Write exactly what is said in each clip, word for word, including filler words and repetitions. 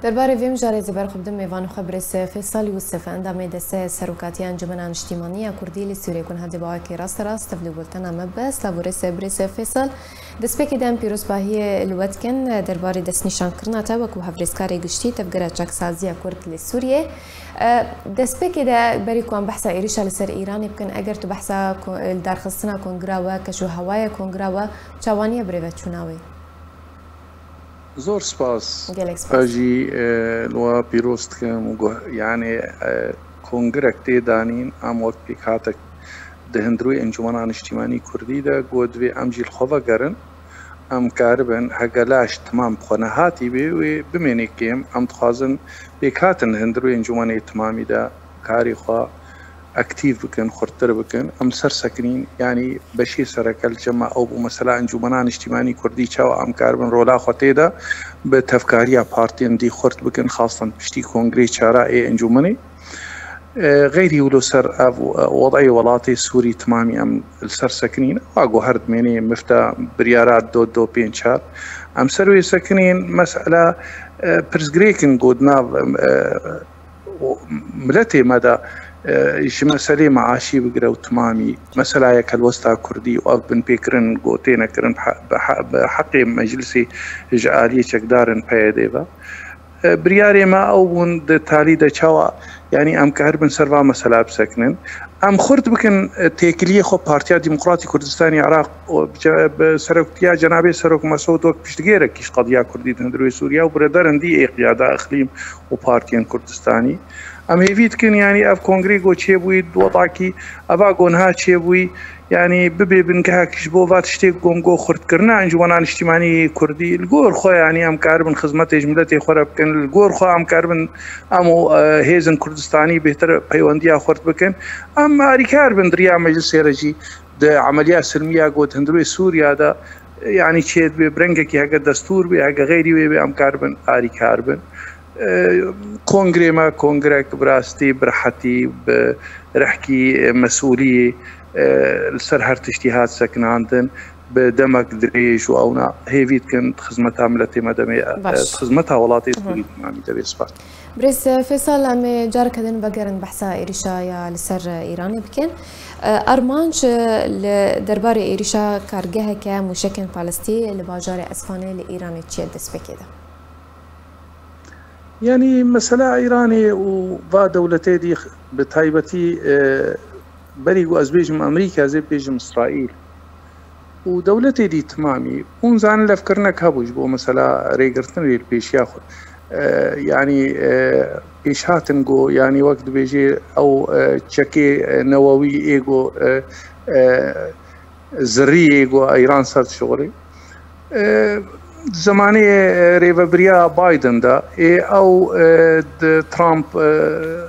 Derbarê vê mijarê zî ber xwe bidim mêvanê xwe birêz Fêsal Yûsif, endamê Desteya Serokatiya Encûmena Niştîmanî ya Kurdî li Sûriyê ku niha dê bi awayekî rasterast tevlî û gultena me be. Silav û rêz birêz Fêsal. Destpêkê de em pîrozbahiyê li we dikin derbarê destnîşankirina te wekû hevrêzkarê giştî Tevgera Çaksaziya Kurd li Sûriyê. E, destpêkê de berî ku em behsa êrîşa li ser Îranê bikin, eger tu behsa ko-, li darxistina kongira we, keş û hewaya kongira we, çawaniye birêveçûna wê? Zor spas. Gelek spas. Ez jî, e, li we pîroz dikim û guh-, yanî, e, kongirek tê danîn, em wek pêkhatek di hundirûyê Encûmena Niştîmanî Kurdî de got divê em jî li xwe vegerin. Em karibin, hege laş timam bi xwe nehatî bê, wê bimênê kêm. Em dixwazin pêkhatin li hundirûyê Encûmenê Timamî de karê xwe aktîf bikin, xurttir bikin. Em ser sekinîn, yanî beşê sereke li cem me ew bû, mesela Encûmena Niştîmanî Kurdî çawa em karibin rola xwe tê de bi tevkariya partiyên dî xurt bikin, xastan piştî kongrê çara ê encûmenê. E, xeyrî wilo ser ev, e, wedayê welatê Sûrî timamî em li ser sekinîn. Ewa ku her dimênê mifta biryara do do pênc çar. Em ser wê sekinîn, mesela, e, pirsgirêkin ku di nav, e, û miletê me de, e, ji meselê meaşî bigire û timamî meselaya helwesta kurdî û ev binpêkirin ku têne kirin bi he-, bi he-, bi heqê meclisê ji aliyê çekdarin P Y D'ê ve. E, biryarê me ew bûn di talî de çawa, yanî em karibin ser va mesela bisekinin. Em xurt bikin, e, têkiliyê xwe Partiya Demokratî Kurdistanê Iraq û bi ce-, bi seroktiya Cenabê Serok Mesûd wek piştgêrekî ji qediya kurdî di hundirê Sûriye û birederin dî ê qiyada iqlîm û partiyên Kurdistanî. Em hêvî dikin, yanî ev kongrê ku çêbûyî di wedakî, eva ku niha çêbûyî, yanî bibe bingehek ji bo va tiştê ku em got xurtkirina Encûmena Niştîmanî Kurdî, li gor xwe, yanî em karibin xizmetê ji miletê xwe re bikin, li gor xwe em karibin em û, e, hêzin Kurdistanî bêhtir peywendiya xurt bikin. Em alîkar bin di riya meclisê re jî di emeliya silmiya ku di hundirê Sûriya de, yanî çê dibe, bi rengekî heke destûr bê, heke xeyrî wê bê, em karibin alîkar bin. E, kongrê me kongrek bi rastî, bi rehetî, bi rihkî, e, mesûlî, e, li ser her tiştî hat sekinandin, bi demek dirêj û ewna hêvî dikin di xizmeta miletê me demê, e, Baş. Di xizmeta welatê Hı hı. Sûrî timamî de bê spas. Birêz Fêsal, em ê careke din vegerin behsa êrîşa ya li ser Îranê bikin. E, armanc, e, li derbarê êrîşa kargeheke mûşekên balistî li bajarê Esfanê li Îranê çi ye destpêkê de? Yanî mesela Îranê û va dewletê dî bi taybetî, e, berî ku ez bêjim Amerîka, ez ê bêjim Îsraîl û dewletê dî timamî hûn zanin levkirinek hebû ji bo mesela rêgirtin lê li pêşiya xwe. E, yanî, e, pêşhatin ku yanî wek dibêjê ew, e, çekê, e, newewî ê ku, e, e, zirrî yê ku Îran ser dişixulî. E, zemanê, e, rêvebiriya Biden de, ê ew, e, di Trump, e,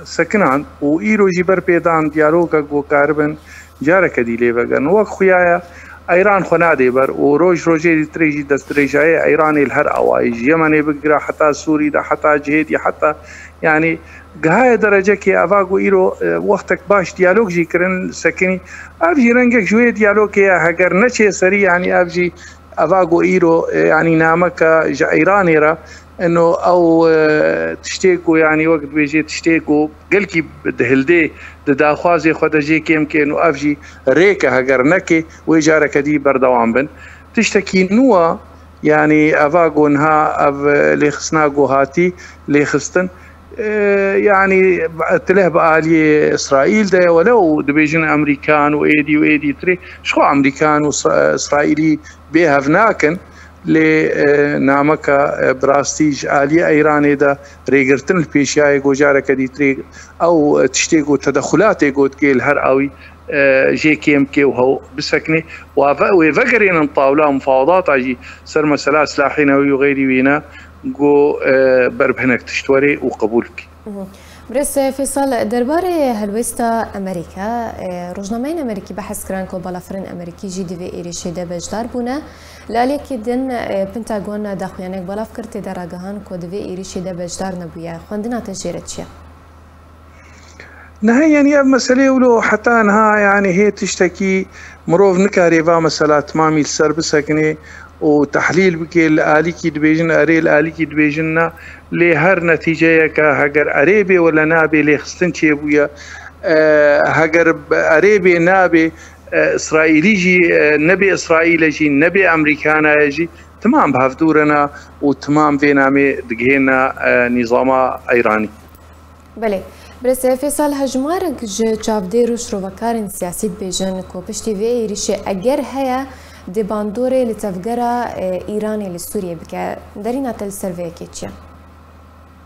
sekinan û îro jî berpêdan diyaloga ku karibin careke dî lê vegerin. Wek xuya ye, Îran xwe nadê ber û roj rojê dîtirê jî destdirêjayê Îranê li her awayî, ji Yemenê bigire heta Sûrî de, heta cihê dî, heta, yanî, gihaye derecekê eva ku îro, e, wextek baş diyalog jî kirin sekinî. Ev jî rengek ji wê diyalogê ye, heger neçê serî, yanî ev jî eva ku îro, e, yanî nameke ji Îranê re, ino ew, e, tiştê ku, yanî wek dibêjê tiştê ku gelkî dihildê di daxwazê xwe de jê kêm kên û ev jî rêke, heger neke wê careke dî berdewam bin. Tiştekî nû e, yanî eva ku niha ev, e, lêxistina ku hatî lêxistin, e, yanî tileh bi aliyê Îsraîl de ye, welew dibêjin Amerîkan û êdî û êdî tirê, ji xwe Amerîkan û Îsra-, Îsraîlî bê hev nakin, lê, e, nameka, e, bi rastî ji aliyê Îranê de rêgirtin li pêşiyayê ku careke dîtirê ew, e, tiştê ku tedexulatê ku dike li her awî, e, jê kêm bike û hew bisekine û eve-, wê vegerînin tawla mufawedata jî ser mesela silahê newî û xeyrî wîne ku, e, ber bi hinek tişt were û qebûl bike. Mhm. Birêz Fêsal, derbarê helwêsta Amerîka, e, rojnameyên Amerîkî behs kirin ku balafirên Amerîkî jî di vê êrîşê de beşdar bûne. Li aliyekî din, e, Pentagon daxuyanek belav kir, tê de ragihan ku di vê êrîşê de beşdar nebûye. Xwendina te jê re çi ye? Niha, yanî ev meselê wilo heta niha, yanî hê tiştekî mirov nikarê va mesela timamî li ser bisekine û tehlîl bike, li alîkî dibêjin erê, li alîkî dibêjin na. Lê her netîceyeke, heger erê bê wele nabê, lêxistin çêbûye. E, heger erê bê nabê, e, Îsraîlî jî, e, nebê Îsraîl e jî, nebê Emerîkana ye jî, timam bi hevdû re ne û timam vê namê digihêne, e, nîzama Îranî. Belê. Birêz Fêsal, hejmarek ji çavdêr û şirovekarên siyasî dibêjin ku piştî vê êrîşê eger heye, dê bandorê li tevgera, e, Îranê li Sûriyê bike. Derîna te li ser vê yekê çi ye?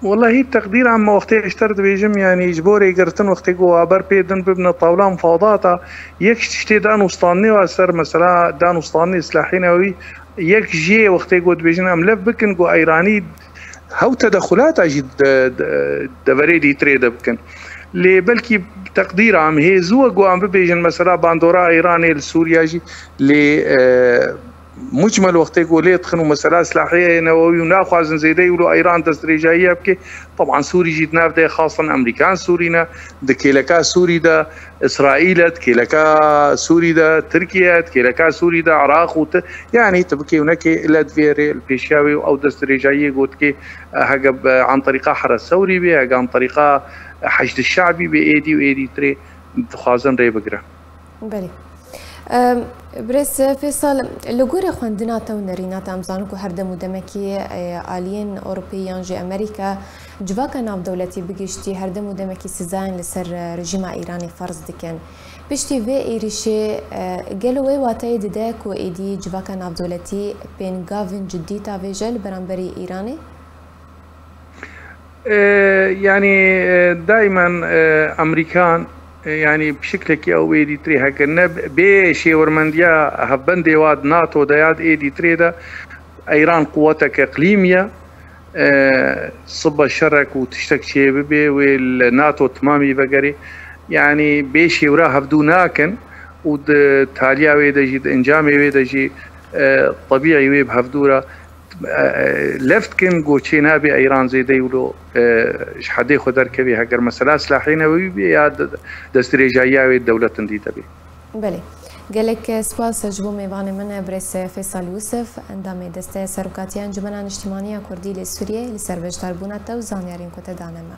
Wellahî teqdîra me wextê ji te re dibêjim, yanî ji bo rêgirtin wextê ku haber pê din bibine tawla mufadata, yek ji tiştê dan û standinê wa ser mesela dan û standinê silahê newewî, yek jê wextê ku dibêjin em lev bikin ku Îranî hew tedexulata jî de, de, deverê dîtirê de bikin. Lê belkî teqdîra em hêzû e ku em bibêjin mesela bandora Îranê li Sûriya jî lê, e, mucmel wextê ku lê dixin û mesela silahê newewî û naxwazin zêde wilo Îran destdirêjayiya bike, teban Sûrî jî di nav de, xasan Emerîkan Sûrî ne, di kêleka Sûrî de, Îsraîl e, di kêleka Sûrî de, Tirkiye e, di kêleka Sûrî de, Iraq û ti-, yanî tu bikê û nekê, ile di vê rê li pêşiya wê û ew destdirêjayiyê gotikê, e, hege bi, an terîqa Heres Sewrî bê, hege an terîqa Heşd Şe'bî bê, êdî û êdî tirê dixwazin rê bigire. Belê. Em, Birêz Fêsal, li gorî xwendina te û nerîna te, em zanin ku her dem û demekî, e, aliyên Ewropî yan jî Amerîka civaka navdewletî bi giştî her dem û demekî sizayên li ser, e, rejîma Îranê ferz dikin. Piştî vê êrîşê, e, gelo wê wateyê dide ku êdî civaka navdewletî pêngavên cidî tavêje li beramberî Îranê? E, yanî, e, daimen, e, Amerîkan, e, yanî bi şiklekî ew êdî tirê heke ne bê şêwirmendiya hevbendê wa di NATO de ya di êdî tirê de, Îran quwetek îqlîmî ye. E, sibe şerek û tiştek çêbibe wê li NATO timamî vegerê. Yanî bê şêwra hevdû nakin û di taliya wê de jî, di encamê wê de jî, e, tebîî wê bi hevdû re, e, left kin ku çê nabe Îran zêde wilo, e, ji hedê xwe derkevê, heger mesela silahê newewî bê ya de-, destdirêjayiya wê dewletin dî de bê. Belê. Gelek spas ji bo mêvanê min, Birêz Fêsal Yûsif, endamê Desteya Serokatiya Encumena Niştimanî ya Kurdî li Sûriyê, li ser beşdarbûna te û zanyariyên ku te dane me.